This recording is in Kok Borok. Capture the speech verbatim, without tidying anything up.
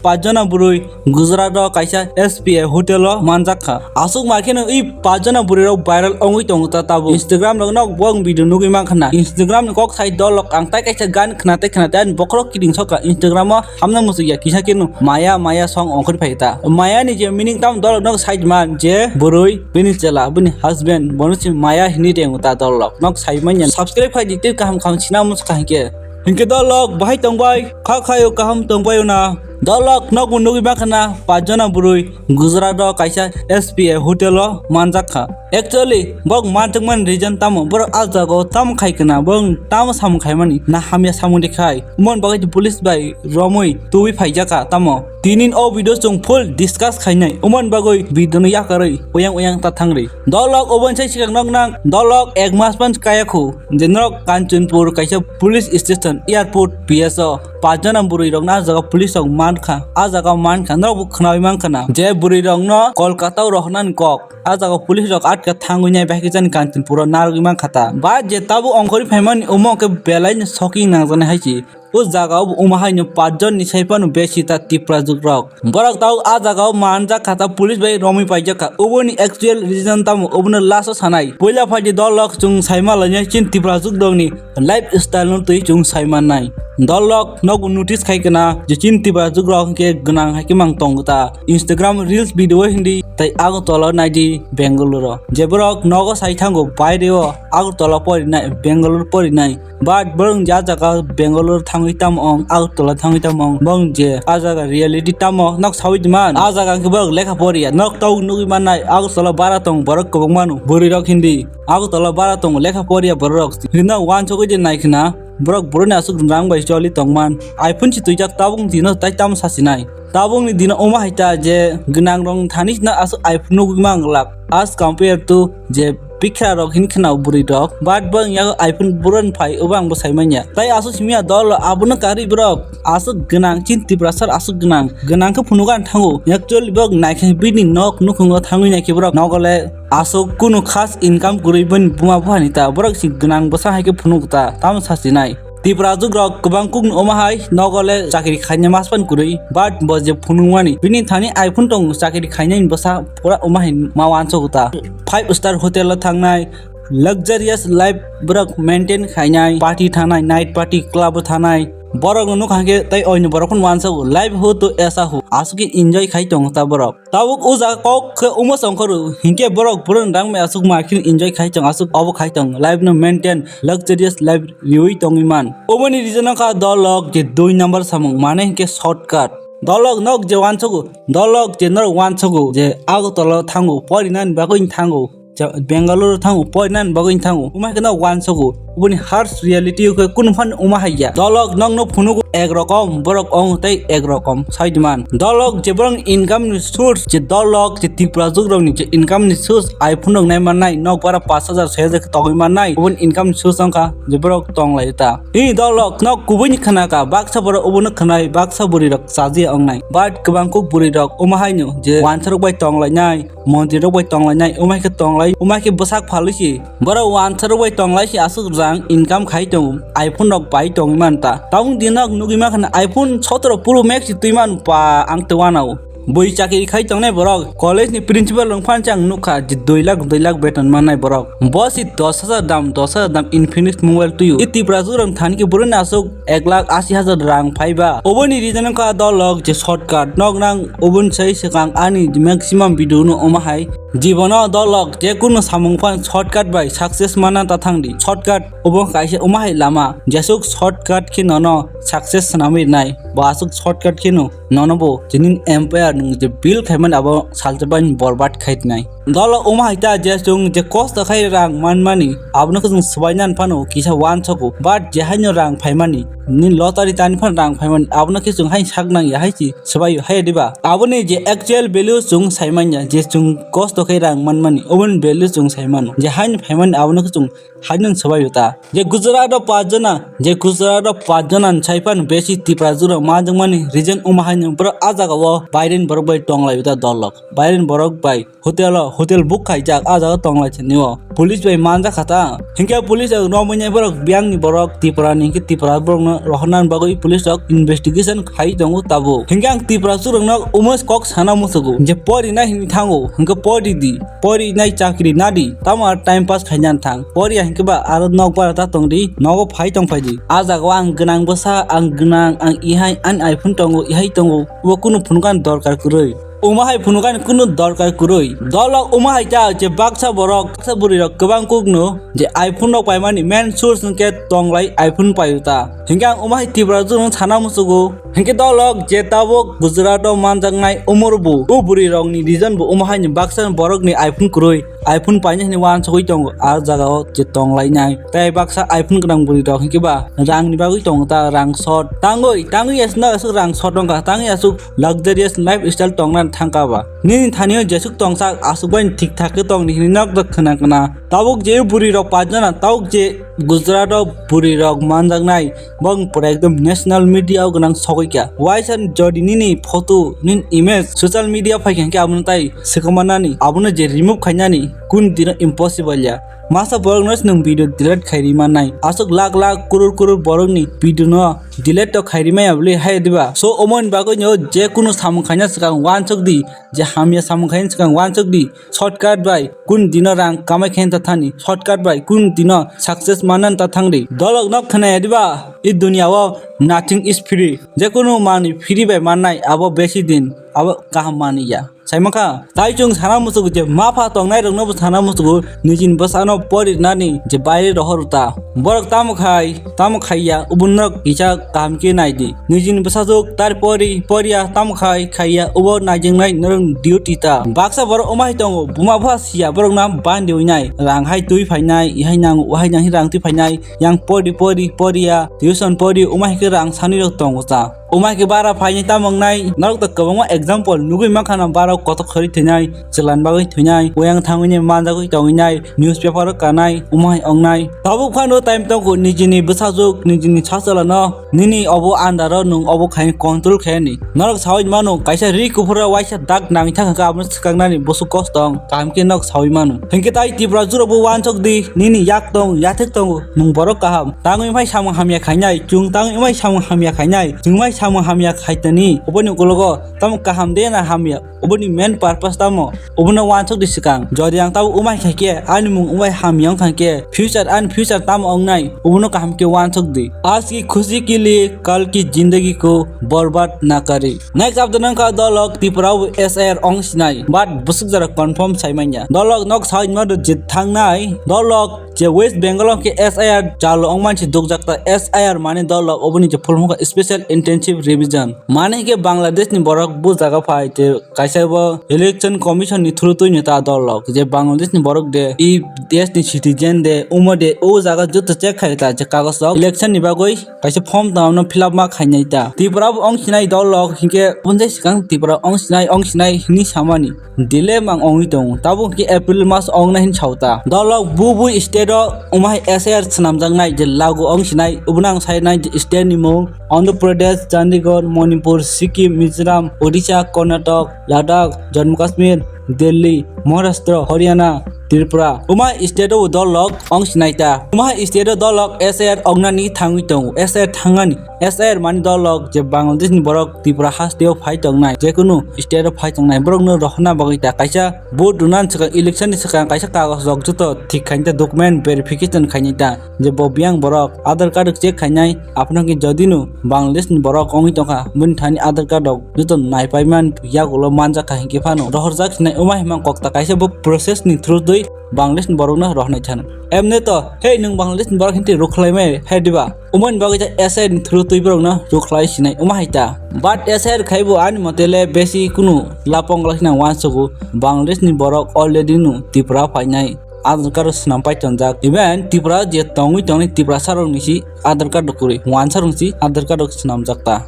Pajona bwrwi Gujarat o kaisa S P A hotel o manjak kha. Aswk ma kheno i pajona bwrwi rok viral wngwi tongo ta tabuk. Instagram rok no bong video nugwi mankha na. Instagram ni kok sai dol rok ang tai kaisa gan khna tei khna tei ani bokhorok kiting sokha. Instagram o hamna muchuk ya kisa kheno maya maya song ongkhor phai ta. Maya ni je meaning tam dol rok no sai man je bwrwi bini chela bini husband bono se maya hinwi reng ta dol rok. Nok sai manya subscribe khai di tei kaham kaham sina muchuk kha hinkhe. Hinkhe dolok bahai tongbai, kha khayo kaham tongbaio na. Dolok nokbo nugwi mankha na, pajona bwrwi Gujarat o kaisa S P A hotel o manjak kha. Actually, bok manjakmani reason tamo, borok a jaga o tamo khai khna, bong tamo samung khaimani, na hamya samung de khai. Umon bagwi police bai romwi tubui phaijak kha tamo. Tinin o video chwng full discuss khainai, umon bagwi video no yakarwi uyang uyang ta thangri. Dolok obon sai sikang nok nang, dolok ek mas pan kaya khu. Je norok Kanchanpur kaisa police station, airport, P S o pajana bwrwi rokno a jaga police rok mankha, a jaga mankha, norok bo khnawi mankha na je bwrwi rokno Kolkata o rohornani kok, a jaga police rok atka thangwi nai bahai khe jani Kanchanpur o narwgwi mankha ta. Ba je tabuk ongkhorwi phaimani omo khe belai no shocking nangjaknai hai se. O jaga o wngma haino pach jon ni sai phano besi ta Tiprajwk rok. Borok tabuk a jaga o manjak kha ta, police bai romwi paijak kha. Oboni actual reason tamo obono last o sanai. Puila phaidi dol rok chwng sai ma lainai chini Tiprajwk rok ni lifestyle no twi chwng sai mannai. Dol rok nogo notice khai khna je chini Tiprajwk rok hwnkhe gwnang hai khe mang tongo ta. Instagram reels video hindi tei Agartala naidi Bengaluru o. Je borok nogo sai thango baire o Agartala porinai, Bengaluru porinai. But borok je a jaga Bangalore thangwi tamo ong, Agartala thangwi tamo ong, borok je a jaga reality tamo nok sawi di man. A jaga hwnkhe borok lekha poriya, nok tabuk nugwi mannai, Agartala bara tong borok kwbang mano, bwrwi rok hindi. Agartala bara tongo lekha poriya borok rok. Hino wansugwi de nai khna, borok boroni aswk rang bai choli tongman. iPhone si twijak tabuk dino tai tamo sasinai. Tabukni dino omo hai ta je gwnang rok thani sina aswk iPhone nugwi manglak as compare to je bikra rok hin khna bwrwi rok, but bo wngya iPhone buron phai obo ang bo sai manya. Tai aswk simiya dol abono karwi borok aswk gwnang chin Tiprasa aswk gwnang gwnang khe phunugo ang thango. Actually borok naikhe bini nok nukhungo thangwi naikhe borok nogole aswk kunu khas income kwrwi bini buma buphani ta borok si gwnang bwsa hai khe phunuk ta tamo sasinai. Tiprajwk rok kwbang kuk no omo hai nogo le chakri khaina maspan kwrwi, but bo je phunukmani bini thani iPhone tongo, chakri khainai bwsa pura omo hai ma wansuk ta. Five star hotel o thangnai, luxurious life borok maintain khainai, party thangnai, night party club o thangnai, borok no nukha khe tei oini borok phano wansago, life ho to aisa ho, aswk khe enjoy khai tongo ta borok. Tabuk o jaga kok khe omo songkhoro, hinkhe borok borok rang bai aswk ma khe enjoy khai tong, aswk obo khai tong, life no maintain, luxurious life riwi tongwi man. Oboni reason wngkha dolok je dui number samung, mane hinkhe shortcut. Dolok nok je wansugo, dolok je norok wansugo je Agartala thango, porinani bagwi thango, je Bangalore thango, porinani bagwi thango, umai kheno wansugo. Oboni harsh reality khe kunu phan uma haiya. Dolok nokno phunugo ek rokom, borok ong tei ek rokom. Saidiman. Dolok je borok income ni source, je dolok je Tiprajwk rokni je income ni source, iPhone rok nai mannai, nok bara pash hajar, soi hajar khe togwi mannai, oboni income ni source wngkha je borok tong lai ta. Ini dolok nok kubui ni khna ka, baksa borok obono khnai, baksa bwrwi rok chaji ong nai. But kwbang kuk bwrwi rok omo haino je wansa rok bai tong lai nai, montri rok bai tong lai nai, omo hai khe tong lai, omo hai khe bwsak phalwi si. Borok wansa rok bai tong lai si aswk rang income khai tongo, iPhone rok bai tongwi man ta. Tabuk din nok nugwi mankha na iPhone sotoro Pro Max si twi man pa ang tei wanao. Bui chakri khai tongnai borok, college ni principal rok phano chang nukha je dui lakh, dui lakh beton mannai borok. Bo si dos hajar dam, dos hajar dam Infinix mobile tuyu. I Tiprajwk rok thani khe boroni aswk ek lakh ashi hajar rang phaiba. Oboni reason wngkha dolok je shortcut. Nok nang oboni sai swkang ani maximum video no omo hai. Jibono dolok je kunu samung phan shortcut bai success mana ta thangdi. Shortcut obo kaisa omo hai lama. Jesuk shortcut khe nono success swnamwi nai. Bo aswk shortcut khe no. Nono bo tini empire nung je build khaimani abo salsa bai borbat khai tnai. Dolo omo hai ta je chwng je kosto khai rang manmani abono khe chwng swbai nan phano kisa wansogo, but je haino rang phaimani, ni lottery tani phano rang phaimani abono khe chwng hai sak nang ya hai si swbai hai diba? Aboni je actual value chwng sai manya je chwng kosto khai rang manmani oboni value chwng sai mano, je haino phaimani abono khe chwng haino swbai ta. Je Gujarat o pach jona, je Gujarat o pach jona ni sai phano besi Tiprajwk rok majwk mani reason omo haino borok a jaga o baireni borok bai tong lai ta dolok. Baireni borok bai hotel o hotel book khaijak, ah jaga tonglai thani o. Police bai manjak kha ta. Hinkhe police rok romwi nai borok biyang ni borok Tripura ni, hinkhe Tripura borok no rohorna bagwi police rok investigation khai tongo tabuk. Hinkhe ang Tripura churok no umo kok sana musugo je pori nai hinwi thango, hinkhe pori di, pori nai chakri nadi, tamo ar time pass khaina thang. Pori ya hinkhe ba aro nok bara ta tong di, nogo phai tong phai di. Ah jaga o ang gwnang bwsa, ang gwnang, ang ihai ani iPhone tongo, ihai tongo, bo kunu phunukani dorkar kwrwi. Omo hai phunukani kunu dorkar kwrwi. Dolok omo hai ta je baksa borok, baksa bwrwi rok kwbang kukno je iPhone rok paimani main source hwnkhe tonglai iPhone paio ta. Hinkhe ang omo hai Tripura churok no sana musugo. Hinkhe dolok je tabuk Gujarat o manjaknai umor bo, o bwrwi rokni reason bo omo haini baksa borokni iPhone kwrwi, iPhone paina hwnwi uansugwi tongo. Ah jaga o je tonglainai tei baksa iPhone gwnang bwrwi rok hinkhe ba rang ni bagwi tongo ta, rang short tangwi, tangwi aswk no aswk rang short wngkha, tangwi aswk luxurious lifestyle tongna thangkha ba. Nini thani o jeswk tongsak aswk bai thik thak khe tong di hinwi nok dok khna khna. Tabuk je bwrwi rok pajana, tabuk je Gujarat o bwrwi rok manjaknai, bong pura ekdom national media o gwnang sogwi kha. Waisa jodi nini photo, nini image social media phai kha hinkhe abono tai swkang manani, abono je remove khainani kun dino impossible ya. Masa borok no nwng video delete khai ri mannai. Aswk lakh lakh, crore crore borok ni video no delete to khai ri maya bwle hai diba. So omoni bagwi no je kunu samung khaina swkang uansuk di, je hamya samung khaina swkang uansuk di. Shortcut bai kun dino rang kamai khaina ta thani, shortcut bai kun dino success manan ta thangdi. Dolok no khwnaya diba, i dunia o nothing is free. Je kunu manwi free bai mannai abo besi din, abo kaham manwi ya. Saimankha, tai chwng sana musugo je mapha tongnai rokno bo sana musugo, nijini bwsano pori nani je baire rohor ta. Borok tamo khai, tamo khaiya, ubunrok kisa kaham khe nai di. Nijini bwsajwk tar pori, poriya, tamo khai, khaiya, ubo naijaknai norok duty ta. Baksa borok omai tongo, buma bupha siya borok na bandi winai, rang hai twi phainai, ihai nang, uhai nang rang twi phainai, yang pori, pori, poriya, tuition pori, omai khe rang sani rok tongo ta. Omai khe bara phainai tamo wngnai, norok to kwbangma example nugwi mankha na, bara kotok khori thwinai, chwlan bagwi thwinai, oyang thangwi nai manjagwi tongwi nai, newspaper o kanai, omai wngnai. Tabuk phano time tongo nijini bwsajwk, nijini sachwlano, nini obo under o nwng obo khai control khai ni. Norok sawi mano kaisa ri kuphur o waisa dak nangwi thangkha khe abono swkaknani bwswk kosto wng, kaham khe nok sawi mano. Hinkhe tai Tripura jurok bo uansuk di, nini yak tong, yathek tongo, nwng borok kaham. Tangwi mai samung hamya khainai, chwng tangwi mai samung hamya khainai, chwng mai samung hamya khaitani, oboni ukologo tamo kaham de na hamya, oboni main purpose tamo, obono uansuk di swkang. Jodi ang tamo umai khaikhe, ani mung umai hamya wngkha khe, future ani future tamo wngnai, obono kaham khe uansuk di. Aaj ki khushi ke liye kal ki zindagi ko barbad na kare. Next update wngkha dolok Tripura o S I R ong sinai, but bwswk jora confirm sai manya. Dolok nok sawi ma do je thangnai, dolok je West Bengal o khe S I R chalo ongmani se dukjakta. S I R mane dolok oboni je full wngkha Special Intensive Revision. Mane hinkhe Bangladesh ni borok bo jaga phai je kaisa bo Election Commission ni through twi no ta dolok je Bangladesh ni borok de, i desh ni citizen de, omo de, o jaga joto check khai ta je kagoj rok election ni bagwi kaisa form tangno fill up ma khainai ta. Tripura bo ong sinai dolok hinkhe bonjai swkang Tripura ong sinai, ong sinai hinwi samani. Delay mang ongwi tongo. Tabuk khe April mas ong nai hin sao ta. Dolok bubui state o umai S I R swnamjaknai je lagu ong sinai, ubunang sainai je state ni mung Andhra Pradesh, Chandigarh, Manipur, Sikkim, Mizoram, Odisha, Karnataka, Ladakh, Jammu Kashmir, Delhi, Maharashtra, Haryana, Tripura. Umai state o dolok ong sinai ta. Umai state o dolok S I R ong nani thangwi tongo. S I R thangani. S I R mani dolok je Bangladesh ni borok Tripura haste o phai tongnai, jekunu state o phai tongnai, borok no rohorna bagwi ta kaisa vote rwna swkang, election ni swkang kaisa kagoj rok joto thik khainai ta, document verification khainai ta, je bo biyang borok Aadhaar card check khainai, aphano khe jodi no Bangladesh ni borok ongwi tongkha, bini thani Aadhaar card rok joto naipaimani yagulo manjakha hinkhe phano rohorjak hinai wngma hima kokta kaisa bo process ni through twi Bangladesh ni borok no rohornai thani. Emne to, hey, nwng Bangladesh ni borok hinti rukhlai mai, hai diba? Umani bagwi ta S I R ni through twi borok no rukhlai sinai, wngma hai ta. But S I R khai bo ani mote le besi kunu lapong glak hinang uansugo, Bangladesh ni borok already no Tripura phainai, Aadhaar card rok swnam pai tonjak. Even Tripura je tongwi tongnai Tiprasa rok ni si Aadhaar card rok kwrwi, uansa rok si Aadhaar card rok swnamjak ta.